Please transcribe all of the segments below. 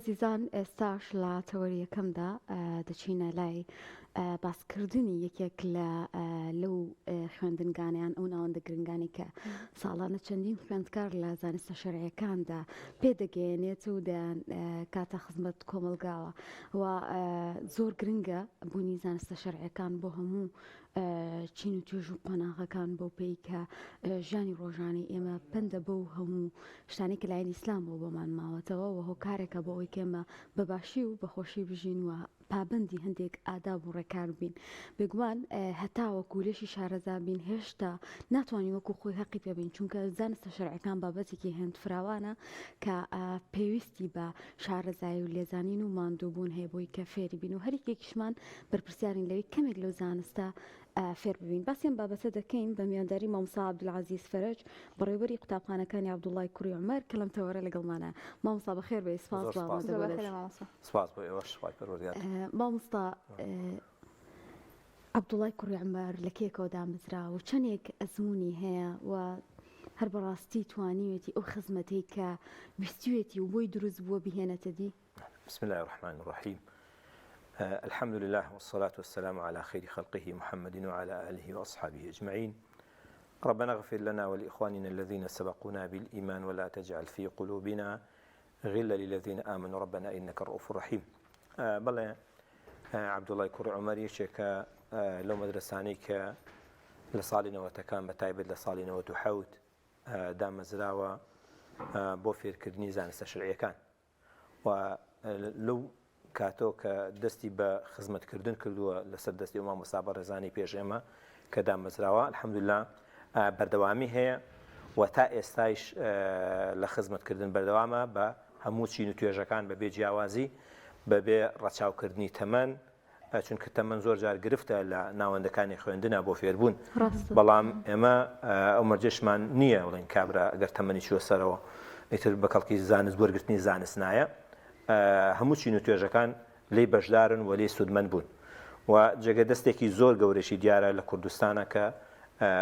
ئازیزان ئێستاش لە تەوەری یەکەمدا دەچینە لای باسکردنی یەکێک لە لەو خوێندنگانیان ئەو ناوەندە گرنگانی کە ساڵانە چەندین خوێندکار لە زانستە شەرعیەکاندا پێدەگەیەنێت و دەیان کاتە خزمەت کۆمەڵگاوە و زۆر گرنگە بوونی زانستە شەرعیەکان بۆ هەموو چین و توێژ و قۆناغەکان بەو پێی کە ژیانی ڕۆژانەی ئێمە پەندە بەو هەموو شتانەی کە لایەن ئیسلامەوە بۆمان ماوەتەوە و هۆکارێکە بۆ ئەوەی کە ئێمە بە باشی و بە خۆشی بژین و پابەندی هەندێک ئاداب و ڕێکار بین. بێگومان هەتاوەکو لێشی شارەزا بین هێشتا ناتوانین وەکو خۆی هەقی پێ بین چونکە زانستە شەرعەکان بابەتێکی هێند فراوانە کە پێویستی بە شارەزایی و لێزانین و ماندووبوون هەیە بۆی کە فێری بین و هەریەکێکیشمان بەرپرسیارین لەوەی کەمێک لەو زانستە فێر ببین. باسی ئەم بابەتە دەکەین بە میوانداری مامۆستا عەبدولعەزیز فەرەج، بەڕێوەبەری قوتابخانەکانی عەبدوڵڵای کوڕی عومەر کە لەم تەوەرە لەگەڵمانە. مامۆستا بەخێر بێی، سپاس زۆر بۆ سپاس. ئامادەبوونت. زۆر بەخێر مامۆستا. سپاس بۆ ئێوەش، خوای پەروەردگار. مامۆستا عەبدوڵڵای کوڕی عومەر لە کێکەوە دامەزرا و چەندێک ئەزموونی هەیە و هەر بەڕاستی توانیوێتی ئەو خزمەتەی کە ویستوێتی و بۆی دروست بووە بهێنێتە دی؟ بسم اللە الرحمن الرحیم الحمد لله والصلاة والسلام على خير خلقه محمد وعلى آله وأصحابه أجمعين ربنا اغفر لنا ولإخواننا الذين سبقونا بالإيمان ولا تجعل في قلوبنا غلا للذين آمنوا ربنا إنك الرؤوف الرحيم بەڵێ عەبدوڵای کوڕی عومەر یەکێکە لەو مەدرەسانەی کە لە ساڵی نەوەتەکان بە تایبەت لە ساڵی 97 دامەزراوە بۆ فێرکردنی زانستە شەرعیەکان و لەو کاتەوە کە دەستی بە خزمەتکردن کردووە لەسەر دەستی ئەو مامۆستا بەڕێزانی پێش ئێمە کە دامەزراوە الحمدلله بەردەوامی هەیە و تا ئێستایش لە خزمەتکردن بەردەوامە بە هەموو چین و توێژەکان بەبێ جیاوازی بەبێ ڕەچاوکردنی تەمەن چونکە تەمەن زۆر جار گرفتە لە ناوەندەکانی خوێندنا بۆ فێربوون بەڵام ئێمە ئەو مەرجەشمان نییە بڵێن کابرا ئەگەر تەمەنی چووە سەرەوە ئیتر بە کەڵکی زانست وەرگرتنی زانست نایە هەموو چین و توێژەکان لێی بەشدارن و لێی سوودمەند بوون و جێگە دەستێکی زۆر گەورەشی دیارە لە کوردستانە کە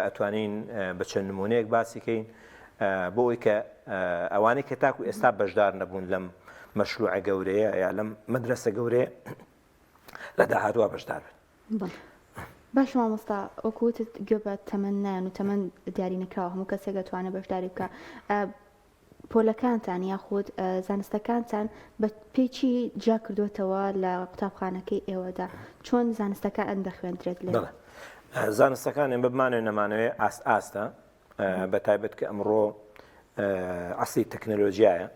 ئەتوانین بە چەند نمونەیەک باسی کەین بۆ ئەوی کە ئەوانەی کە تاکو ئێستا بەشدار نەبوون لەم مەشروعە گەورەیە یا لەم مەدرەسە گەورەیە لە داهاتوە بەشدار بن. باش مامۆستا وەکو وتت گوێ بە تەمەن نایەن و تەمەن دیاری نەکراوە هەموو کەسێک دەتوانێت بەشداری بکە پۆلەکانتان یاخود زانستەکانتان بە پێی چی جیا کردوێتەوە لە قوتابخانەکەی ئێوەدا چۆن زانستەکان دەخوێندرێت لێ زانستەکان ئێمە بمانەوێ نەمانەوێ ئاست ئاستە بە تایبەت کە ئەمڕۆ عەسری تەکنەلۆژیایە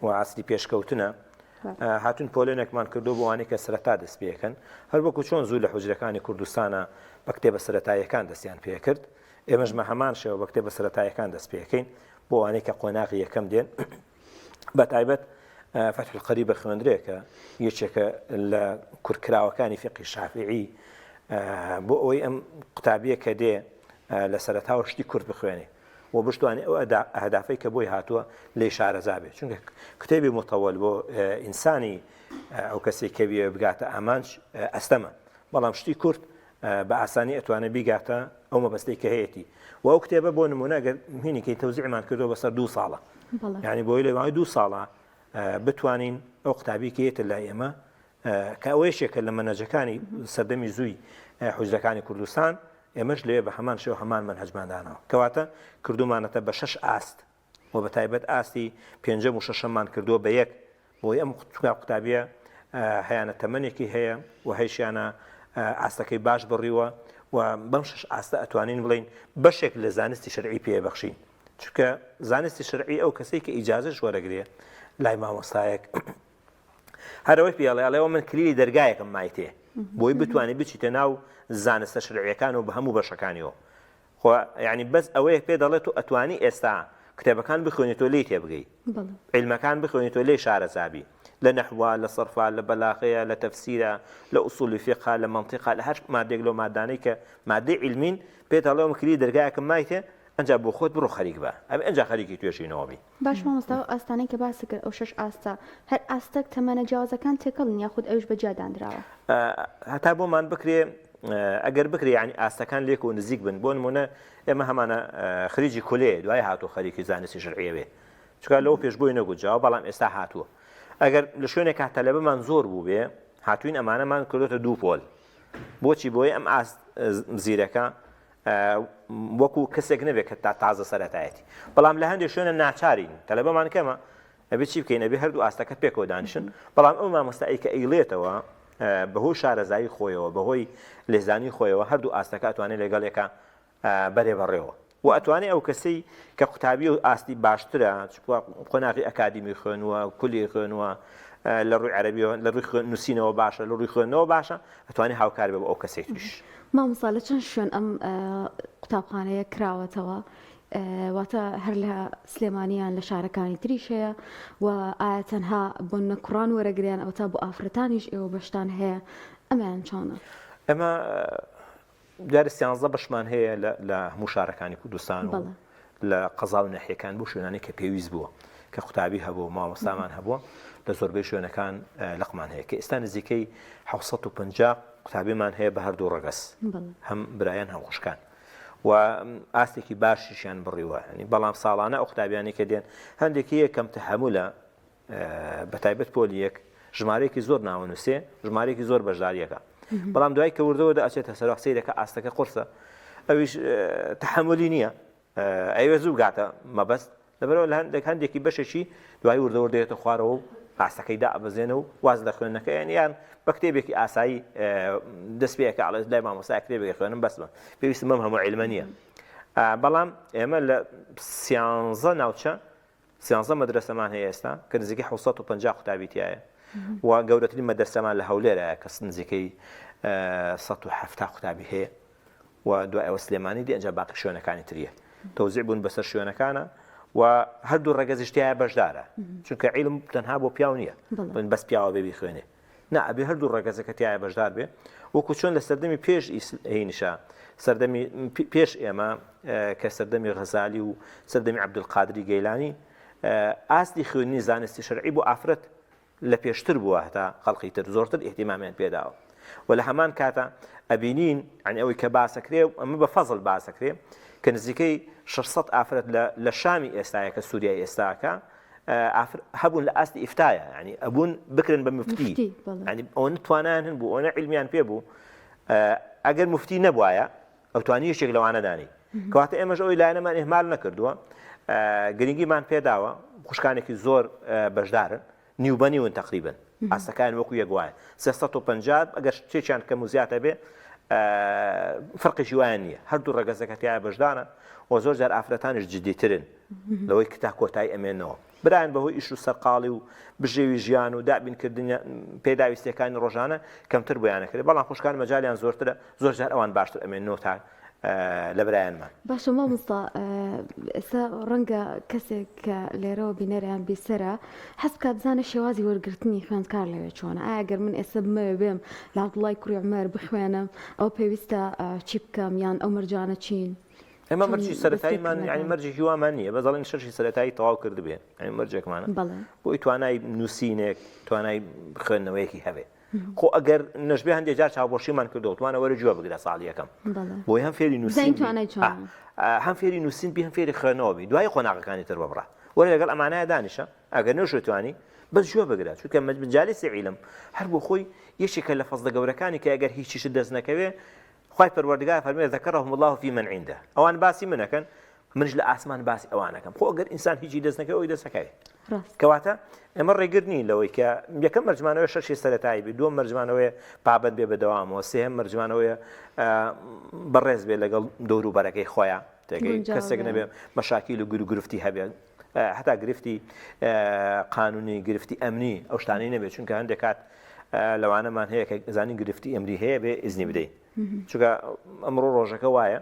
و عەسری پێشکەوتنە هاتون پۆلێنێکمان کردو بۆ وانەی کە سەرەتا دەست پێکەن هەر وەکو چۆن زوو لە حوجرەکانی کوردستانە بە کتێبە سەرەتاییەکان دەستیان پێکرد ئێمەش مە هەمان شێوە بە کتێبە سەرەتاییەکان دەست پێکەین بۆ وانەی کە قۆناغی یەکەم دێن بە تایبەت فتح القریب بخوێندرێ کە یەکێکە لە کورتکراوەکانی فقی شافعی بۆ ئەوەی ئەم قوتابیە کە دێ لە سەرەتاوە شتی کورت بخوێنێ و بشتوانێ ئەو ئەهدافەی کە بۆی هاتووە لێی شارەزا بێت چونکە کتێبی متەوەل بۆ ئینسانی ئەو کەسێک کە بیەوێ بگاتە ئامانج ئەستەمە بەڵام شتی کورت بە ئاسانی ئەتوانێت بیگاتە ئەو مەبەستەی کە هەیەتی و ئەو کتێبە بۆ نمونە گەر هینیکەی تەوزیعمان کردو بەسەر دوو ساڵە یعنی بۆی لە ماوەی دوو ساڵە بتوانین ئەو قوتابی کە یەتە لای ئێمە کە ئەوە یەکێکە لە مەنەجەکانی سەردەمی زووی حوجرەکانی کوردستان، ئێمەش لەوێ بە هەمان شێوە هەمان مەنهەجمان داناوە. کەواتە کردوومانەتە بە شەش ئاست و بە تایبەت ئاستی پێنجەم و شەشەممان کردووە بە یەک بۆی ئەم قوتابیە هەیانە تەمەنێکی هەیە و هەیشیانە ئاستەکەی باش بڕیوە و بەم شەش ئاستە ئەتوانین بڵێین بەشێک لە زانستی شەرعی پێ بەخشین چونکە زانستی شەرعی ئەو کەسەی کە ئیجازەش وەرەگرێ لای مامۆستایەک هەر ئەوەی پێ ئەڵێ ئەڵێ من کلیلی دەرگایەکم مایتێ بۆی بتوانێت بچیتە ناو زانستە شەرعیەکان و بە هەموو بەشەکانیەوە خۆ یعنی بەس ئەوەیە پێ دەڵێت و ئەتوانی ئێستا کتێبەکان بخوێنیت و لێی تێبگەی عیلمەکان بخوێنیت و لێی شارەزابی لە نەحوا لە سەرفا لە بەلاغەیە لە تەفسیرە لە ئوسولی فیقە لە مەنتیقە لە هەر مادێک لەو مادانەی کە مادەی عیلمین پێت ئەڵێ ئەم کلیلی دەرگایەکم مایتێ ئەنجا بۆ خۆت بڕۆ خەریک بە ئەبێ ئەنجا خەریکی توێژینەوە بی. باش مامۆستا ئەو ئاستانەی کە باست کرد ئەو شەش ئاستە هەر ئاستەک تەمەنە جیاوازەکان تێکەڵن یاخود ئەویش بە جیا دانراوە؟ هەتا بۆمان بکرێ ئەگەر بکرێ یانی ئاستەکان لێکەوە نزیک بن بۆ نمونە ئێمە هەمانە خریجی کولێ دوای هاتوو خەریکی زانستی شەرعیە بێ چونکە لەوە پێش بۆی نەگونجاوە بەڵام ئێستا هاتووە. ئەگەر لە شوێنێکا تەلەبەمان زۆر بوو بێ هاتوین ئەمانەمان کردۆتە دوو پۆل بۆچی بۆیە ئەم ئاست زیرەکە وەکو کەسێک نەبێت کە تا تازە سەرەتایەتی بەڵام لە هەندێک شوێنە ناچارین تەلەبەمان کەمە ئەبێ چی بکەین ئەبێ هەردوو ئاستەکە پێکەوە دانیشن بەڵام ئەو مامۆستایی کە ئەیڵێتەوە بەهۆی شارەزایی خۆیەوە بەهۆی لێزانی خۆیەوە هەردوو ئاستەکە ئەتوانێت لەگەڵێکە بەرێ بەڕێوە و ئەتوانێ ئەو کەسەی کە قوتابی و ئاستی باشترە چکوە قۆناغی ئەکادیمی خوێنووە کولی خوێنووە لە ڕووی عەربیەوە لە ڕووی خوێن نووسینەوە باشە لە ڕووی خوێندنەوە باشە ئەتوانێ هاوکار بێ بۆ ئەو کەسەی تریش. مامۆستا لە چەند شوێن ئەم قوتابخانەیە کراوەتەوە واتە هەر لە سلێمانی یان لە شارەکانی تریش هەیە و ئایا تەنها بۆ نە کوڕان وەرەگریان ئەوتا بۆ ئافرەتانیش ئێوە بەشتان هەیە ئەمەیان چۆنە؟ ئێمە دیارە سیانزە بەشمان هەیە لە هەموو شارەکانی کوردستان و لە قەزا و ناحیەکان بۆ شوێنانی کە پێویست بووە کە قوتابی هەبوو مامۆستامان هەبووە لە زۆربەی شوێنەکان لقمان هەیە کە ئێستا نزیکەی 650 قوتابیمان هەیە بە هەردوو ڕەگەز هەم برایان هەم خوشکان و ئاستێکی باشیشیان بڕیوە ینی بەڵام ساڵانە ئەو قوتابیانی کە دێن هەندێکی یەکەم تەحەمولە بەتایبەت پۆلی یەک ژمارەیەکی زۆر ناوەنووسێ ژمارەیەکی زۆر بەشداریەکە بەڵام دوای کە وردەوە دەچێتە سەرەوە سەیرەکە ئاستەکە قورسە ئەویش تەحەمولی نییە ئەوێ زوو بگاتە مەبەست لەبەرەوە لە هەندێک هەندێکی بەشێکی دوای وردە وردەیەتە خوارەوە و ئاستەکەی دابەزێنە و واز لە خوێندنەکە یان یان بە کتێبێکی ئاسایی دەست پێەکە ئەڵێت لای مامۆستا کتێبێک خوێنم بەسمە پێویستم بەم هەموو عیلمە نییە بەڵام ئێمە لە سیانزە ناوچە سیانزە مەدرەسەمان هەیە ئێستا کە نزیکەی 750 قوتابی تایە و گەورەترین مەدرسەمان لە هەولێرە کە نزیکەی 170 قوتابی هەیە و دوای ئەوە سلێمانی دی ئەنجا باقی شوێنەکانی تریە تەوزیع بوون بەسەر شوێنەکانە و هەردوو ڕەگەزیش تایە بەشدارە چونکە عیلم تەنها بۆ پیاو نییە من بەس پیاوە بێ بیخوێنێ نا ئەبێ هەردوو ڕەگەزەکە تایە بەشدار بێ وەکو چۆن لە سەردەمی پێش هینیشا سەردەمی پێش ئێمە کە سەردەمی غەزالی و سەردەمی عەبدولقادری گەیلانی ئاستی خوێندنی زانستی شەرعی بۆ ئافرەت لە پێشتر بووە هەتا خەڵقی تر زۆرتر ئیهتیمامیان پێداوە و لە هەمان کاتە ئەبینین یعنی ئەوەی کە باسەکرێ ئەمە بە فەزل باسەکرێ کە نزیکەی 600 ئافرەت لە شامی ئێستایە کە سووریای ئێستاکە هەبوون لە ئاستی ئیفتایە ینی ئەبوون بکرن بە مفتی ینی ئەوەنە توانایان هەن بوو ئەوەنە عیلمیان پێ بوو ئەگەر مفتی نەبوایە ئەو توانی یەکێک لەوانە دانی کەواتە ئێمەش ئەوی لایەنەمان ئیهمال نەکردووە گرنگیمان پێداوە خوشکانێکی زۆر بەشدارن نیو بە نیون تەقریبن ئاستەکان وەکو یەک وایە 350 ئەگەر شتێکیان کەم و زیاتە بێ فرقێکی وایان نییە هەردوو ڕەگەزەکە تایە بەشدارە و زۆر جار ئافرەتانیش جدیترن لەوەی کە تا کۆتایی ئەمێنەوە برایان بەهۆی ئیش و سەرقاڵی و بژێوی ژیان و دابینکردنی پێداویستیەکانی ڕۆژانە کەمتر بۆیان ئەکرێت بەڵام خوشکان مەجالیان زۆرترە زۆر جار ئەوان باشتر ئەمێننەوە تا لە برایانمان. باشە مامۆستا ئێستا ڕەنگە کەسێک کە لێرەوە بینەرە یان بیسەرە حەز بکات بزانێت شێوازی وەرگرتنی خوێندکار لەوێ چۆنە ئایا گەر من ئێستا بمەوێ بێم لە عەبدوڵای کوڕی عومەر بخوێنم ئەوە پێویستە چی بکەم یان ئەو مەرجانە چین؟ ئێمە مەرجی سەرەتاییمان یانی مەرجێکی وامان نییە بەس دەڵێن شەشی سەرەتایی تەواو کردبێ یانی مەرجێکمانە بۆی توانای نووسینێک توانای خوێندنەوەیەکی هەبێ خۆ ئەگەر نەشبێ هەندێک جار چاوپۆشیمان کردەوە توانە وەرە گوێ بگرە ساڵی یەکەم بۆی هەم فێری نووسین هەم فێری نووسین بی هەم فێری خوێندنەوە بی دوای قۆناغەکانی تر ببڕە وەرە لەگەڵ ئەمانایە دانیشە ئەگەر نەشتوانی بەس گوێ بگرە چونکە مەجالیسی عیلم هەر بۆ خۆی یەکێکە لە فەزڵە گەورەکانی کە ئەگەر هیچیشت دەست نەکەوێ خوای پەروەردگار فەرمووی ذکرهم اللە فی من عنده ئەوان باسی من ئەکەن منیش لە ئاسمان باسی ئەوان ئەکەم خۆ ئەگەر ئینسان هیچی دەست نەکەوێ ئەوی دەست ئەکەوێ کەواتە ئێمە ڕێگر نین لەوەی کە یەکەم مەرجمانەوە شەشی سەرەتایی بێ دووەم مەرجمانەوەی پابند بێ بەدەوامەوە سێهەم مەرجمانەوەی بەڕێز بێ لەگەڵ دەور و بەرەکەی خۆیان تێگەی کەسێک نەبێ مەشاکیل و گرو گرفتی هەبێت هەتا گرفتی قانونی گرفتی ئەمنی ئەو شتانەی نەبێت چونکە هەندێک کات لەوانەمان هەیە کە زانین گرفتی ئەمری هەیە بێ ئیزنی بدەین چونکە ئەمڕۆ ڕۆژەکە وایە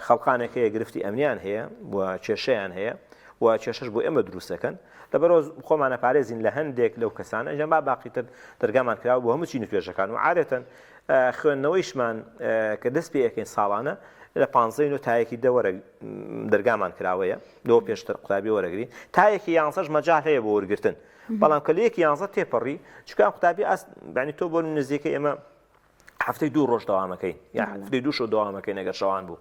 خەڵقانێک هەیە گرفتی ئەمنیان هەیە و کێشەیان هەیە و کێشەش بۆ ئێمە دروستەکەن لەبەرەوە خۆمانە پارێزین لە هەندێک لەو کەسانە ژەما باقیتر دەرگامان کراوە بۆ هەموو چین و توێژەکان و عادەتەن خوێندنەوەیشمان کە دەست پێ ئەکەین ساڵانە لە پانزەی نۆ تایەکی دەوەرە دەرگامان کراوەیە لەوە پێشتر قوتابی وەرەگری تایەکی یانزەش مەجال هەیە بۆ وەرگرتن بەڵام کە لە یەکی یانزە تێپەڕی چونکە ئەم قوتابی ئاست بەنی تۆ بۆ نزیکە ئێمە هەفتەی دوو ڕۆژ دەوامەکەین یا هەفتەی دوو شەو دەوامەکەین ئەگەر شەوان بوو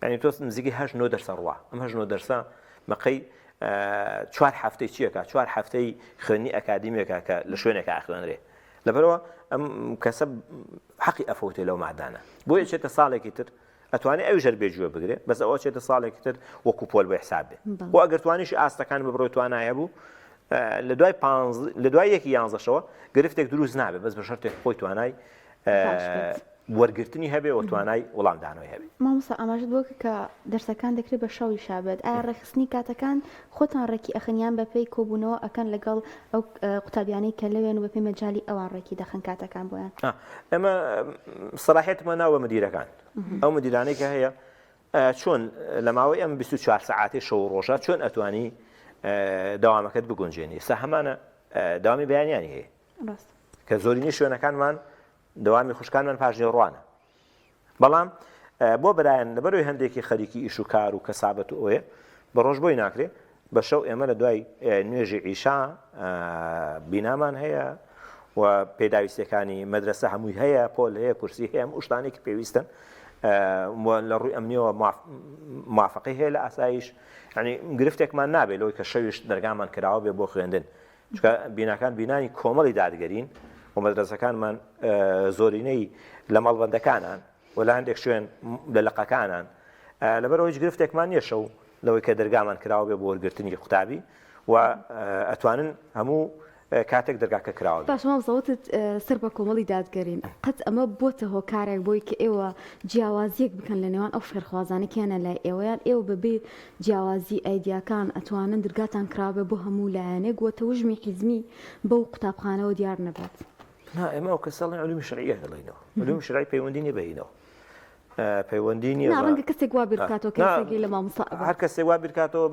یعنی تۆ نزیکەی هەشت نۆ دەرسە ڕوا ئەم هەشت نۆ دەرسە مەقەی. چوار هەفتەی چیەکە چوار هەفتەی خوێندنی ئەکادیمیەکە کە لە شوێنێکە ئەخوێنرێ لەبەرەوە ئەم کەسە حەقی ئەفەوتێ لەو مادانە بۆیە چێتە ساڵێکی تر ئەتوانێ ئەویش هەر بێ گوێ بگرێ بەس ئەوە چێتە ساڵێکی تر وەکو پۆل بۆ حساب بێ بۆ ئەگەر توانیشی ئاستەکان ببڕێ توانای هەبوو لە دوای لە دوای یەکی یانزەشەوە گرفتێک دروست نابێ بەس بە شەرتێک خۆی توانای وەرگرتنی هەبێ و توانای وەڵامدانەوەی هەبێ. مامۆستا ئاماژەت بۆ کرد کە دەرسەکان دەکرێت بە شەویشا بێت، ئایا ڕێکخستنی کاتەکان خۆتان ڕێکی ئەخەن یان بەپێی کۆبوونەوە ئەکەن لەگەڵ ئەو قوتابیانەی کە لەوێن و بەپێی مەجالی ئەوان ڕێکی دەخەن کاتەکان بۆیان؟ ئێمە سەلاحیەتمان ناوە بە مدیرەکان، ئەو مدیرانەی کە هەیە چۆن لە ماوەی ئەم 24 سەعاتەی شەو و ڕۆژە چۆن ئەتوانی دەوامەکەت بگونجێنی؟ ئێستا هەمانە دەوامی بەیانیانی هەیە کە زۆرینەی شوێنەکانمان دەوامی خوشکانمان پاش نیوەڕوانە بەڵام بۆ برایان لەبەرەوەی هەندێکی خەریکی ئیش و کار و کەسابەت و ئەوەیە بە ڕۆژ بۆی ناکرێ بە شەو ئێمە لە دوای نوێژی عیشا بینامان هەیە و پێداویستەکانی مەدرسە هەمووی هەیە پۆل هەیە کورسی هەیە هەموو شتانێکی پێویستن لە ڕووی ئەمنیەوە موافقەی هەیە لە ئاسایش ینی گرفتێکمان نابێت لەوەی کە شەویش دەرگامان کراوە بێ بۆ خوێندن چونکە بیناکان بینانی کۆمەڵی دادگەرین و مەدرەسەکانمان زۆرینەی لە مەڵبەندەکانان و لە هەندێک شوێن لە لقەکانان لەبەرەوە هیچ گرفتێکمان نییە شەو لەوەی کە دەرگامان کراوە بێ بۆ وەرگرتنی قوتابی و ئەتوانن هەموو کاتێک دەرگاکە کراوە بێت. باشە مامۆستا وتت سەر بە کۆمەڵی دادگەرین قەت ئەمە بۆتە هۆکارێک بۆی کە ئێوە جیاوازیەک بکەن لە نێوان ئەو فێرخوازانەی کە یەنە لای ئێوە یان ئێوە بەبێ جیاوازی ئایدیاکان ئەتوانن درگاتان کراوەبێ بۆ هەموو لایەنێک و تەوژمی حیزمی بەو قوتابخانەوە دیار نەبێت. نا ئێمە ئەو کەسە ئەڵێن علومی شەرعیە دەڵێینەوە علومی شەرعی پەیوەندی نییە بە هینەوە پەیوەندی نییە نا ڕەنگە کەسێک وا بیر بکاتەوە کە کەسێکی لە مامۆستا ئەبات. هەر کەسێک وا بیر بکاتەوە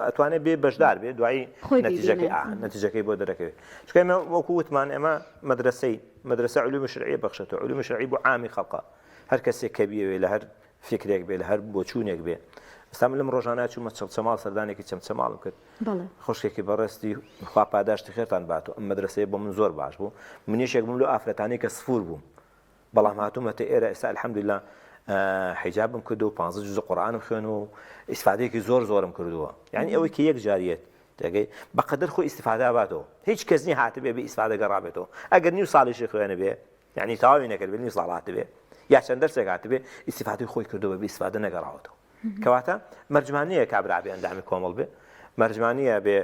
ئەتوانێت بێ بەشدار بێ دوایی خۆی نەتیجەکەی بیبینێ. ئا نەتیجەکەی بۆ دەرەکەوێت چونکە ئێمە وەکو وتمان ئێمە مەدرەسەی مەدرەسە علومی شەرعیە بەخشێتەوە علومی شەرعی بۆ عامی خەڵقە هەر کەسێک کە بیەوێ لە هەر فیکرێک بێ لە هەر بۆچوونێک بێ ئێستا من لەم ڕۆژانە چوومە چەمچەماڵ سەردانێکی چەمچەماڵم کرد خوشکێکی بەڕێستی خوا پاداشتی خێرتان بات و ئەم مەدرسەیە بۆ من زۆر باش بوو من یەکێک بووم لەو ئافرەتانەی کە سفور بووم بەڵام هاتوومەتە ئێرە ئێستا الحمدلله حیجابم کردو و 15 جزء قورئانم خوێن و ئیسفادەیەکی زۆر زۆرم کردووە یعنی ئەوەی کە یەک جاریەت تێگەی بەقەدەر خۆی ئیسفادە باتەوە هیچ کەس نیە هاتبێ بێ ئیسفادە گەڕابێتەوە ئەگەر نیو ساڵیشی خوێنە بێ یانی تەواوی نەکردبێ نیو ساڵ هاتبێ یا چەند دەرسێک هاتبێ ئیسیفادەی خۆی کردو بە ئیسفادە نەگەڕاوەتەوە کەواتە مەرجمان نییە کابرا بێ ئەندامی کۆمەڵ بێ مەرجمان نییە بێ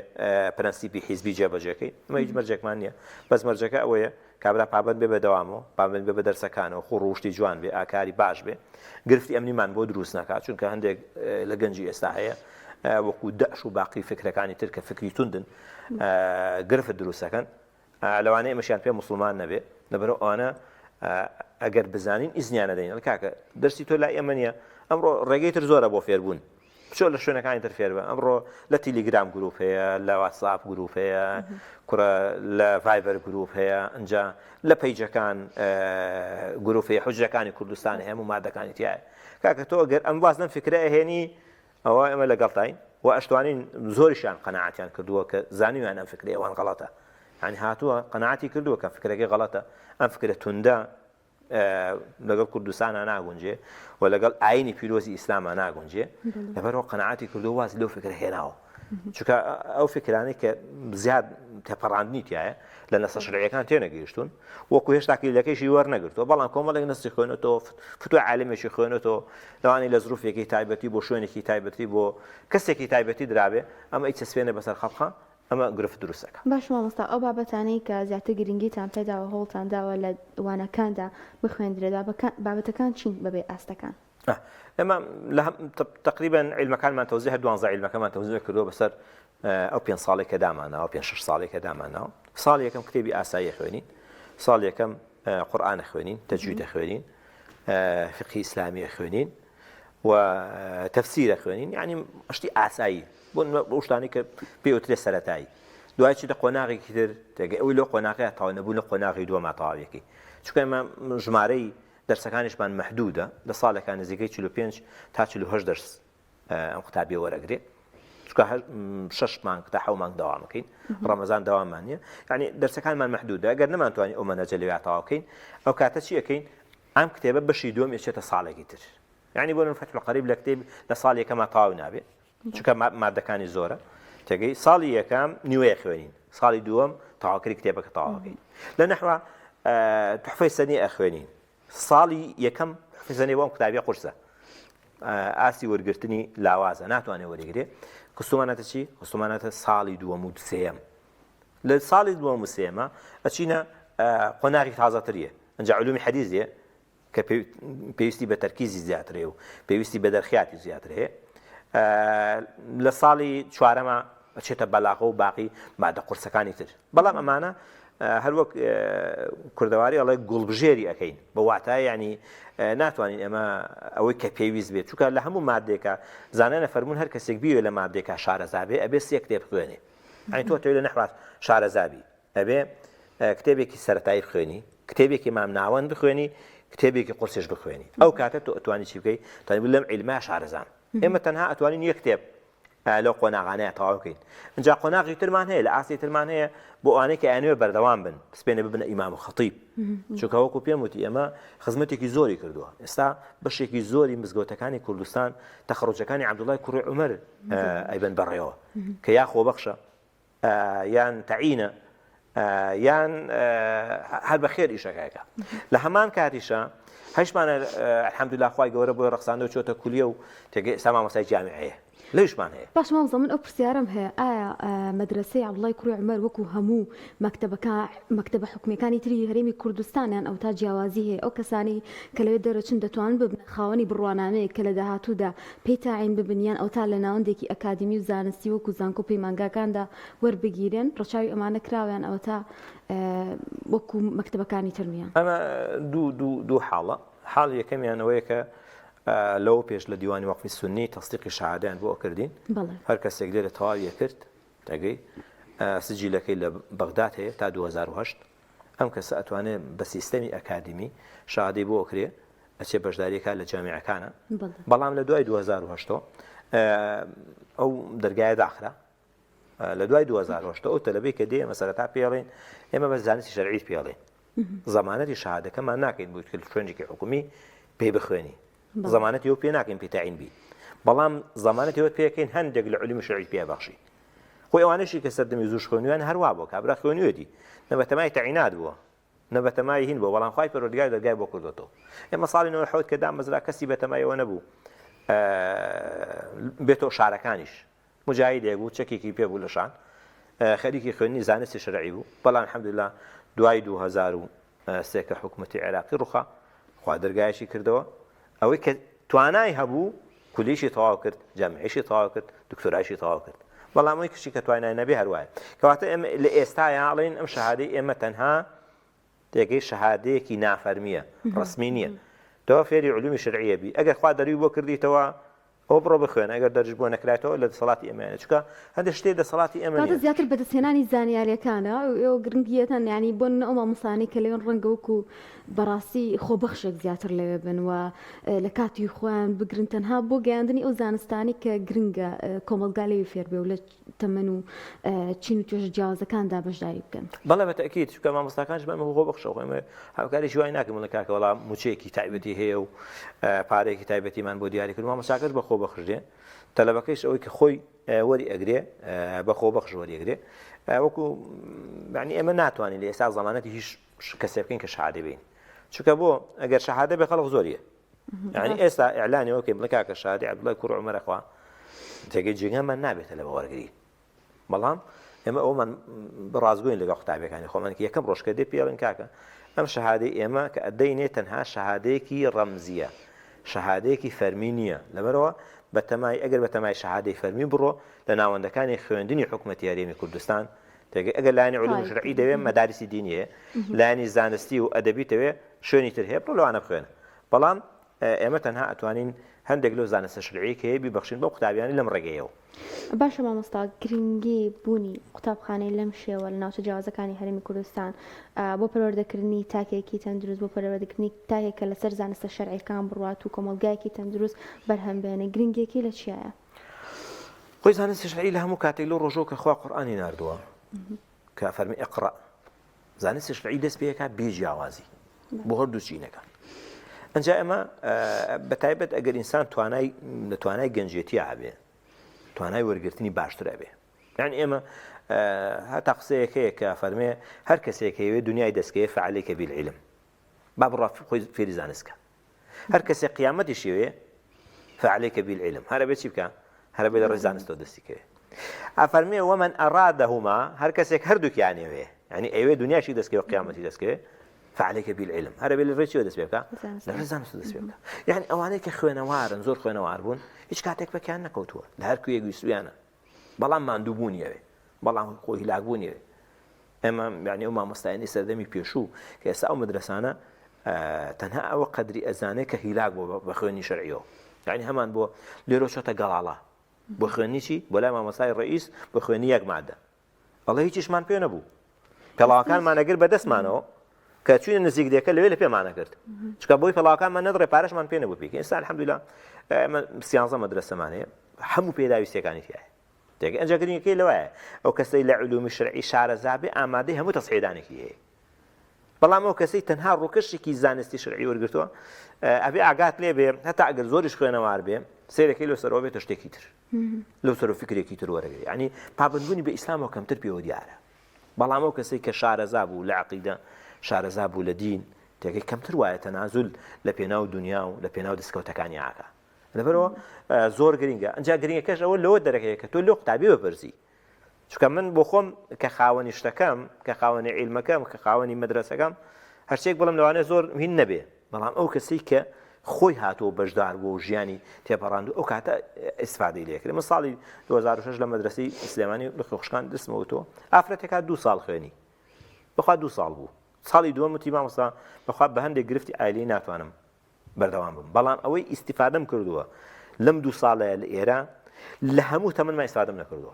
پرەنسیپی حیزبی جێبەجێکەی ئەمە هیچ مەرجێکمان نییە بەس مەرجەکە ئەوەیە کابرا پابند بێ بە دەوامەوە پابند بێ بە دەرسەکانەوە خۆ ڕوشتی جوان بێ ئاکاری باش بێ گرفتی ئەمنیمان بۆ دروست ناکات چونکە هەندێک لە گەنجی ئێستا هەیە وەکو دەعش و باقی فکرەکانی تر کە فکری توندن گرفت دروستەکەن لەوانەیە ئەمەشیان پێ موسڵمان نەبێ لەبەرئەوە ئەوانە ئەگەر بزانین ئیزنیان نەدەین ئەڵێ کاکە دەرسی تۆ لای ئێمە نییە ئەمڕۆ ڕێگەی تر زۆرە بۆ فێربوون بچۆ لە شوێنەکانی تر فێر بە ئەمڕۆ لە تیلیگرام گروپ هەیە لە واتساپ گروپ هەیە کوڕە لە ڤایبەر گروپ هەیە ئەجا لە پەیجەکان گروپ هەیە حجرەکانی کوردستان هەیە هەموو مادەکانی تایە کاکە تۆ ئەگەر ئەم واز لەم فکرە ئەهێنی ئەوە ئێمە لەگەڵتاین و ئەشتوانین زۆریشیان قەناعەتیان کردووە کە زانیویان ئەم فکرەی ئەوان غەڵەتە یانی هاتووە قەناعەتی کردووە کە فکرەکەی غەڵەتە ئەم فکرە توندە لەگەڵ کوردستانە ناگونجێ و لەگەڵ ئاینی پیرۆزی ئیسلامە ناگونجێ لەبەرەوە قەناعەتی کردو واز لەو فکرە هێناوە چونکە ئەو فکرانەی کە زیاد تێپەڕاندنی تایە لە نەسە شەرعیەکان تێنەگەیشتون وەکو هێشتا کلیلەکەیشی وەرنەگرتووە بەڵام کۆمەڵێک نەسی خوێنێتەوە فتوای عالمێکی خوێنێتەوە لەوانەیە لە زروفێکی تایبەتی بۆ شوێنێکی تایبەتی بۆ کەسێکی تایبەتی درابێ ئەمە ئەیچەسپێنێ بەسەر خەڵقا ئەمە گرفت دروست ئەکا. باشە مامۆستا ئەو بابەتانەی کە زیاتر گرنگیتان پێداوە هەوڵتان داوە لە وانەکاندا بخوێندرێت بابەتەکان چین بەبێ ئاستەکان؟ ئێمە لە تقریبا عیلمەکانمان تەوزیع هەر دوانزە عیلمەکەمان تەوزیع کردووە بەسەر ئەو پێنج ساڵێک کە داماناوە پێنج شەش ساڵێک کە داماناوە ساڵ یەکەم کتێبی ئاسایی خوێنین ساڵ یەکەم قورئان خوێنین تەجوید خوێنین فقهی ئیسلامی خوێنین و تەفسیرە خوێنین یعنی شتی ئاسایی بۆ بۆ شتانی کە پێوترێ سەرەتایی دوای چی لە قۆناغێکی تر تێگەی ئەوی لەو قۆناغەیە تەواو نەبوو لە قۆناغی دووەما تەواویەکەی چونکە ئێمە ژمارەی دەرسەکانیشمان مەحدودە، لە ساڵێکا نزیکەی 45 تا 48 دەرس ئەم قوتابیە وەرەگرێ چونکە شەش مانگ تا حەو مانگ دەوامەکەین ڕەمەزان دەواممان نییە یعنی دەرسەکانمان مەحدودە ئەگەر نەمانتوانی ئەو مەنهەجە لەوێ تەواو بکەین ئەو کاتە چی ئەکەین ئەم کتێبە بەشی دووەم ئەچێتە ساڵێکی تر یعنی بۆ من فتح القریب لە کتێب لە ساڵ یەکەما تەواو نابێ چونکە مادەکانی زۆرە. تێگەی ساڵی یەکەم نیوەیە خوێنین ساڵی دووەم تەواوکەری کتێبەکە تەواوەکەین لە نەحوە تحفەی سەنی ئەخوێنین ساڵی یەکەم تحفەی سەنی بۆ ئەم قوتابیە قورسە ئاستی وەرگرتنی لاوازە ناتوانێت وەریگرێ خستومانەتە چی خستومانەتە ساڵی دووەم و سێیەم لە ساڵی دووەم و سێیەمە ئەچینە قۆناغی تازەتریە ئەنجا علومی حەدیث دێ کە پێویستی بە تەرکیزی زیاتر هەیە و پێویستی بە دەرخیاتی زیاتر هەیە لە ساڵی چوارەمە ئەچێتە بەلاغە و باقی مادە قورسەکانی تر بەڵام ئەمانە هەروەک کوردەواری ئەڵێ گوڵبژێری ئەەکەین بە واتای ینی ناتوانین ئێمە ئەوەی کە پێویست بێت چونکە لە هەموو مادێکە زانانە فەرمونون هەر کەسێک بیوێ لە مادێکا شارەزابێ ئەبێ سێ کتێب بخوێنێ ئەی تۆ تەوێ لە نەحواس شارەزابی ئەبێ کتێبێکی سەرەتایی بخوێنی، کتێبێکی مام ناوەند بخوێنی، کتێبێکی قورسیش بخوێنی. ئەو کاتە تۆ ئەتوانی چی بکەی؟ توانی بڵێ لەم عیلمە شارەزام. ئێمە تەنها ئەتوانین یەک کتێب لەو قۆناغانەیە تەواو بکەین. ئینجا قۆناغی ترمان هەیە، لە ئاستی ترمان هەیە بۆ ئەوانەی کە ئەیانەوێ بەردەوام بن، سپێنە ببنە ئیمام و خەتیب. چونکە وەکو پێم وتی ئێمە خزمەتێکی زۆری کردووە. ئێستا بەشێکی زۆری مزگەوتەکانی کوردستان تەخەڕوجەکانی عەبدوڵای کوڕی عومەر ئەیبەن بەڕێوە کە یا خۆبەخشە یان تەعینە یان هەر بە خێر ئیشەکەکە لە هەمان کاتیشە هەشمانە الحەمدلله خوای گەورە بۆی ڕەخساندەوە چۆتە کولیە و تێگەی ئێستا مامۆستای جامیعەیە لەویشمان هەیە. باش مامۆستا من ئەو پرسیارەم هەیە ئایا مەدرەسەی عەبدوڵای کوڕی عومەر وەکو هەموو مەکتەبەکە مەکتەبە حکومیەکانی تری هەرێمی کوردستان یان ئەوتا جیاوازی هەیە ئەو کەسانەی کە لەوێ دەرەچن دەتوانن ببنە خاوەنی بڕوانامەیەک کە لە داهاتوودا پێی تاعین ببن یان ئەوتا لە ناوەندێکی ئەکادیمی و زانستی وەکو زانکۆ و پەیمانگاکاندا وەربگیرێن، ڕەچاوی ئەمانە کراوە یان ئەوەتا وەکو مەکتەبەکانی تر نییە؟ ئەمە دوو دوو دوو حاڵە، حاڵی یەکەمیان ئەوەیە کە لەوە پێش لە دیوانی وەقفی سوننی تەسدیقی شەهادەیان بۆ ئەکردین، هەر کەسێک لێرە تەواوی ئەکرد تەگەی سجیلەکەی لە بەغداد هەیە تا 2008 ئەم کەسە ئەتوانێ بە سیستەمی ئەکادیمی شەهادەی بۆ ئەکرێ ئەچێ بەشداری ئەکات لە جامیعەکانە بەڵام لە دوای 2008 ئەو دەرگایە داخرا لە دوای 2008 ئەو تەلەبەی کە دێ مەسەرەتا پێڵین ئێمە بە زانستی شەرعیت پێڵین زەمانەتی شەهادەکەمان ناکەین بۆ کرد شوێنێکی حکومی پێی بخوێنی زەمانەتی ئەو پێ ناکەین پێ تەعین بی بەڵام زەمانەتی ئەوە پێکەین هەندێک لە علومی شەرعی پێ بەخشی خۆی ئەوانەشی کە سەردەمی زووش خوێنویان هەروا بووە کابرا خوێنوێتی نە بەتەمای تەعینات بووە نە بەتەمای هین بووە بەڵام خوای پەروەردگار دەرگای بۆ کردۆتەوە ئێمە ساڵی 97 کە دامەزرا کەسی بەتەمای ئەوە نەبوو بێتەوە شارەکانیش مجاهیدێک بوو چەکێکی پێ بوو لە شان خەریکی خوێندنی زانستی شەرعی بوو بەڵام الحمدلله دوای 2003 کە حکوومەتی عێراقی ڕوخا خوا دەرگایشی کردەوە ئەوەی کە توانای هەبوو کولیشی تەواو کرد جامعیشی تەواو کرد دکتۆرایشی تەواو کرد بەڵام ئەوی کچی کە توانای نەبێ هەروایە کەواتە ئێمە لە ئێستایا ئەڵێن ئەم شەهادەی ئێمە تەنها تێگەی شەهادەیەکی نافەرمیە ڕسمی نییە تۆ فێری علومی شەرعیە بی ئەگەر خوا دەروی بۆ کردیتەوە ئەوە بڕۆ بخوێنە ئەگەر دەرش بۆ نەکرایتەوە لە دەسەڵاتی ئێمەیانە چونکە هەندێک شتێ دەسەڵاتی ئێمە کاتە نییە. زیاتر بەدەستهێنانی زانیاریەکانە ئێوە گرنگیەتان یانی بۆ نمونە ئەو مامۆستایانەی کە لەوێن ڕەنگە وەکو بەڕاستی خۆبەخشێک زیاتر لەوێ بن و لە کاتی خۆیان بگرن تەنها بۆ گەیاندنی ئەو زانستانەی کە گرنگە کۆمەڵگا لێوی فێر بێ و لە تەمەن و چین و توێژە جیاوازەکاندا بەشداری بکەن. بەڵێ بە تەئکید چونکە مامۆستاکانیش بەمە خۆبەخشە خۆ ئێمە هاوکاریی وای ناکەین بڵێن کاکە وەڵا مووچەیەکی تایبەتی هەیە و پارەیەکی تایبەتیمان بۆ دیاری کرد مامۆستاکەش بە خۆبەخش دێ تەلەبەکەیش ئەوەی کە خۆی وەری ئەگرێ بە خۆبەخش وەری ئەگرێ وەکو یعنی ئێمە ناتوانین لە ئێستا زەمانەتی هیچ کەسێ بکەین کە شەهادە بین چونکە بۆ ئەگەر شەهادە بێ خەڵک زۆریە یعنی ئێستا ئیعلانی وەکەی بڵێ کاکە شادی عەبدوڵای کوڕ عومەرە خوا جێگەی جێگامان نابێتە لە وەرگری بەڵام ئێمە ئەومان ڕاستگۆین لەگەڵ قوتابیەکانی خۆمان کە یەکەم ڕۆژ کە دێ پێڵێن کاکە ئەم شەهادەی ئێمە کە ئەدەینێ تەنها شەهادەیەکی ڕەمزیە شەهادەیەکی فەرمی نییە لەبەرەوە بەتەمای ئەگەر بەتەمای شەهادەی فەرمی بڕۆ لە ناوەندەکانی خوێندنی حکوومەتی هەرێمی کوردستان تێگەی ئەگەر لایەنی علوم شەرعی دەوێ مەدارسی دینی هەیە لایەنی زانستی و ئەدەبی تەوێ شوێنی تر هەیە بڕۆ لەوانە بخوێنە بەڵام ئێمە تەنها ئەتوانین هەندێک لەو زانستە شەرعیەی کە هەیە بیبەخشین بەو قوتابیانەی لەم ڕێگەیەوە. باشە مامۆستا گرنگی بوونی قوتابخانەی لەم شێوە لە ناوچە جیاوازەکانی هەرێمی کوردستان بۆ پەروەردەکردنی تاکێکی تەندروست بۆ پەروەردەکردنی تاکێک کە لەسەر زانستە شەرعیەکان بڕوات و کۆمەڵگایەکی تەندروست بەرهەم بێنێ گرنگیەکەی لە چیایە؟ خۆی زانستی شەرعی لە هەموو کاتێک لەو ڕۆژەوە کە خوا قورئانی ناردووە کە فەرمی اقرأ زانستی شەرعی دەست پێکا بێ جیاوازی بۆ هەردوو چینەکان ئەنجا ئەمە بە تایبەت ئەگەر ئینسان توانای لە توانای گەنجێتی هەبێ توانای وەرگرتنی باشتر ئەبێ. یعنی ئێمە هەتا قسەیەک هەیە کە فەرمێ هەر کەسێک هەیەوێ دنیای دەستکەوێ فعليك بالعلم با بڕوا خۆی فێری زانست کە هەر کەسێک قیامەتیشی وێ فعليك بالعلم هەرە بێ چی بکە هەرە بێ لە ڕێی زانستەوە دەستی کەوێ ئەفەرمێ ومن أرادهما هەر کەسێک هەردووکیانێ وێ یعنی ئەوێ دنیاشی دەستکەوێ قیامەتی دەستکەوێ فعليك بالعلم هەرە بێ لە ڕێی چیەوە دەست پێ بکە لە ڕێی زانست دەست پێ بکە یعنی ئەوانەی کە خوێنەوارن زۆر خوێنەوار بوون هیچ کاتێک پەکیان نەکەوتووە لە هەر کوێیەک ویستویانە بەڵام ماندووبوونی ئەوێ بەڵام خۆ هیلاکبوونی ئەوێ ئێمە یعنی ئەو مامۆستایانی سەردەمی پێشوو کە ئێستا ئەو مەدرەسانە تەنها ئەوە قەدری ئەزانێ کە هیلاک بۆ بە خوێنی شەرعیەوە یعنی هەمان بۆ لێرۆ چۆتە گەڵاڵە بۆ خوێنی چی بۆ لای مامۆستای ڕئیس بۆ خوێنی یەک مادە ئەڵێ هیچیشمان پێ نەبوو پێڵاوەکانمان ئەگر بە دەستمانەوە کە چوینە نزیک دێکە لەوێ لە پێمانە کرد چکە بۆی پێڵاوەکانمان نەدڕێ پارەشمان پێ نەبوو پێکە ئێستا الحمدلله ئێمە سیانزە مەدرەسەمان هەیە هەموو پێداویستیەکانی تایە تێگە ئەنجا گرنگەکەی لەوایە ئەو کەسەی لە علومی شەرعی شارەزا بێ ئامادەی هەموو تەسحیدانێکی هەیە بەڵام ئەو کەسەی تەنها ڕووکەشێکی زانستی شەرعی وەرگرتووە ئەبێ ئاگات لێ بێ هەتا ئەگەر زۆریش خوێنەوار بێ سەیرەکەی لەو سەرەوە بێتە شتێکی تر لەو سەر و فکرێکی تر وەرەگری یعنی پابندبوونی بە ئیسلامەوە کەمتر پێوە دیارە بەڵام ئەو کەسەی کە شارەزا بوو لە عقیدە شارەزا بوو لە دین تێگەی کەمتر وایە تەنازول لە پێناو دنیا و لە پێناو دەستکەوتەکانی ئاکا لەبەرەوە زۆر گرنگە ئەجا گرنگەکەش ئەوە لەوە دەرەکەیە کە تۆ لۆ قوتابی بپرسی چونکە من بۆ خۆم کە خاوەنی شتەکەم کە خاوەنی عیلمەکەم کە خاوەنی مەدرەسەکەم هەرچێک بڵم لەوانەیە زۆر هین نەبێ بەڵام ئەو کەسەی کە خۆی هاتووە بەشدار بووە و ژیانی تێپەڕاند و ئەو کاتە ئیسفادەی لێکرد من ساڵی 2006 لە مەدرسەی سلێمانی لە خوشکان دەستمەوە تۆ ئافرەتێکا دوو ساڵ خوێنی بەخوا دوو ساڵ بوو ساڵی دووەم وتی مامۆستا بەخوا بە هەندێک گرفتی ئایلی ناتوانم بەردەوام بم بەڵام ئەوەی ئیسیفادەم کردووە لەم دوو ساڵەیە لە ئێرە لە هەموو تەمەنما ئیسفادەم نەکردووە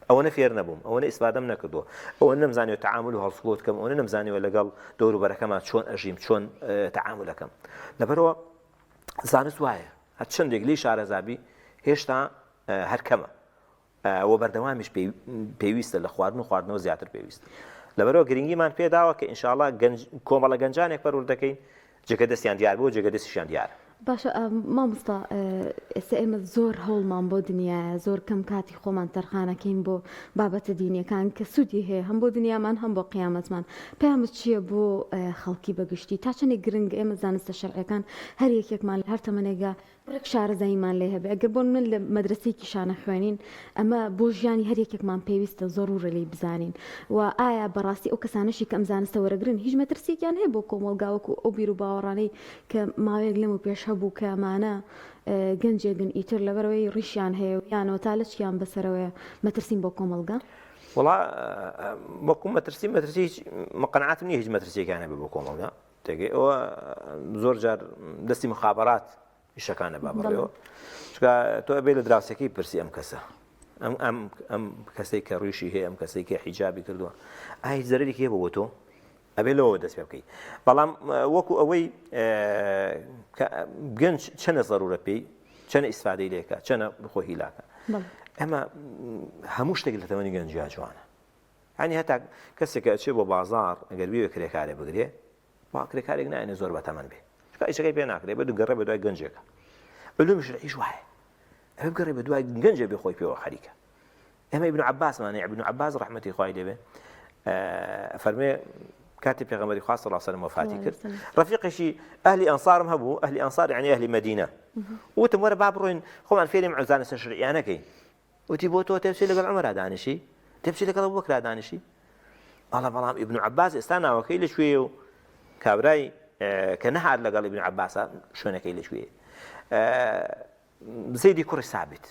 ئەوەنە فێر نەبووم ئەوەنە ئیسفادەم نەکردووە ئەوە نەمزانیوە تەعامل و هەڵسوکەوت کەم ئەوەنە نەمزانیوە لەگەڵ دەوروبەرەکەمان چۆن ئەژیم چۆن تەعاملەکەم لەبەرەوە زانست وایە هەر چەندێک لی شارەزابی هێشتا هەر کەمە و بەردەوامیش پێویستە لە خواردن و خواردنەوە زیاتر پێویستە. لەبەرئەوە گرنگیمان پێداوە کە ئینشاڵا گەنج کۆمەڵە گەنجانێک پەروەردەکەین جێگە دەستیان دیار بوو جێگە دەستیشیان دیارە. باشە مامۆستا ئێستا ئێمە زۆر هەوڵمان بۆ دنیایە زۆر کەم کاتی خۆمان تەرخانەکەین بۆ بابەتە دینیەکان کە سوودی هەیە هەم بۆ دنیامان هەم بۆ قیامەتمان پەیامت چییە بۆ خەڵکی بەگشتی تا چەندێک گرنگ ئێمە زانستە شەرعیەکان هەر یەکێکمان لە هەر تەمەنێکدا ڕێک شارەزاییمان لێ هەبێ ئەگەر بۆ نمونە لە مەدرەسەیەکیشا نەخوێنین ئەمە بۆ ژیانی هەر یەکێکمان پێویستە زەڕوورە لێی بزانین و ئایا بەڕاستی ئەو کەسانەشی کە ئەم زانستە وەرەگرن هیچ مەترسیەکیان هەیە بۆ کۆمەڵگا وەکو ئەو بیروباوەڕانەی کە ماوەیەک لەمەو پێش هەبوو کە ئەمانە گەنجێگن ئیتر لەبەرئەوەی ڕیشیان هەیە و یانەوە تا لەچکیان بەسەرەوەیە مەترسین بۆ کۆمەڵگا؟ وەڵا وەکو مەترسی مەترسی هیچ من قەناعەتم نییە هیچ مەترسیەکیان هەبێ بۆ کۆمەڵگا تێگەی ئەوە زۆر جار دەستی مخابرات ئیشەکانە با بەڕێوە چکە تۆ ئەبێ لە دراوسەکەی پرسی ئەم کەسە ئەم ئەم ئەم کەسێک کە ڕیشی هەیە ئەم کەسێک کە حیجابی کردووە ئای زەرێکی هەیە بۆ تۆ ئەبێ لەوە دەست پێ بکەیت بەڵام وەکو ئەوەی گەنج چەنە زەرورە پێی چەنە ئیسفادەی لێکە چەنە خۆ هیلاکە ئەمە هەموو شتێک لە تەمەنی گەنجیا جوانە یانی هەتا کەسێک کە ئەچێ بۆ بازاڕ ئەگەر بیەوێ کرێکارێ بگرێ وا کرێکارێک نایەنێ زۆر بەتەمەن بێ چونکە ئیشەکەی پێ ناکرێ بە دوو گەڕێ بە دوای گەنجێکە علوم شەرعیش وایە ئەوێ بگەڕێ بە دوای گەنجێ بێ خۆی پێوە خەریکە ئێمە ابن عباسمان هەیە ابن عباس ڕەحمەتی خوای لێ بێ فەرمێ کاتی پێغەمبەری خوا صلی الله علیه و سلم وفاتی کرد ڕەفیقێکی ئەهلی ئەنصارم هەبوو ئەهلی ئەنصار یعنی ئەهلی مەدینە وتم وەرە با بڕۆین خۆمان فێری زانستە شەرعیانەکەین وتی بۆ تۆ تێبچی لەگەڵ عومەرا دانیشی تێبچی لەگەڵ ئەبوبەکرا دانیشی بەڵێ بەڵام ئیبن عەباس ئێستا ناوەکەی لە کوێیە و کابرای کە نەهات لەگەڵ ئیبن عەباسە شوێنەکەی لە کوێیە زەیدی کوڕی سابت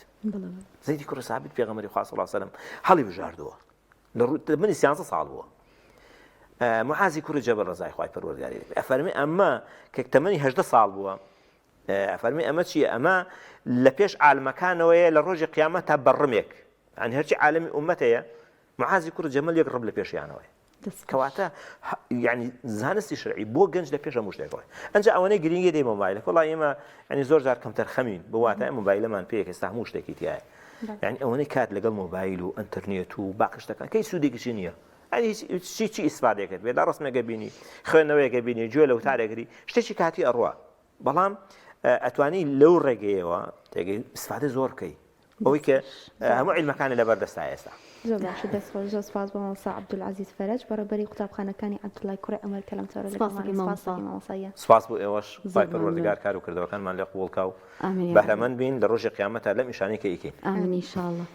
زەیدی کوڕی سابت پێغەمبەری خوا صلی الله علیه و سلم هەڵی بژاردووە لە منی سیانزە ساڵ بووە معازی کوڕی جەبەل ڕەزای خوای پەروەردگاری ئەفەرمی ئەمە کە تەمەنی هەژدە ساڵ بووە ئەفەرمی ئەمە چیە ئەمە لە پێش عالمەکانەوەیە لە ڕۆژی قیامەت تا بە ڕمێک یعنی هەرچی عالمی ئومەتەیە معازی کوڕ جەمەل یەک ڕم لە پێشیانەوەیە کەواتە یعنی زانستی شەرعی بۆ گەنج لە پێش هەموو شتێکەوە ئەنجا ئەوەنەی گرنگی دەی مۆبایلە وەڵا ئێمە یعنی زۆر جار کەمتەر خەمین بۆ واتە مۆبایلەمان پێیە ئێستا هەموو شتێکی تایە یعنی ئەوەنەی کات لەگەڵ مۆبایل و ئەتەرنێت و باقی شتەکان کەی سوودێکیشی نییە یعنی چی چی ئیسفادەکەت بێ لە ڕسمێکە بینی خوێندنەوەیەکە بینی گوێ لە وتارێگری شتێکی کاتی ئەڕوا بەڵام ئەتوانی لەو ڕێگەیەوە تێگەی ئیسفادە زۆر بکەی. بەوەی کە هەموو عیلمەکانی لەبەر دەستا ئێستا. زۆر باشە دەست خۆش زۆر سپاس بۆ مامۆستا عەبدولعەزیز فەرەج بەڕێوبەری قوتابخانەکانی عەبدوڵای کوڕی عومەر کە لەم تەوەرە سپاس لەگەڵمانە دەکەین سپاس مامۆستا. دەکەین مامۆستا گیان. سپاس بۆ ئێوەش زۆر خوای مەمنون. پەروەردگار کار و کردەوەکانمان لێ قبوڵ کا و ئامین یا رب. بەهرەمەند بین لە ڕۆژی قیامەتا لەم ئیشانەی کە ئیکەین. ئامین ان شاء اللە.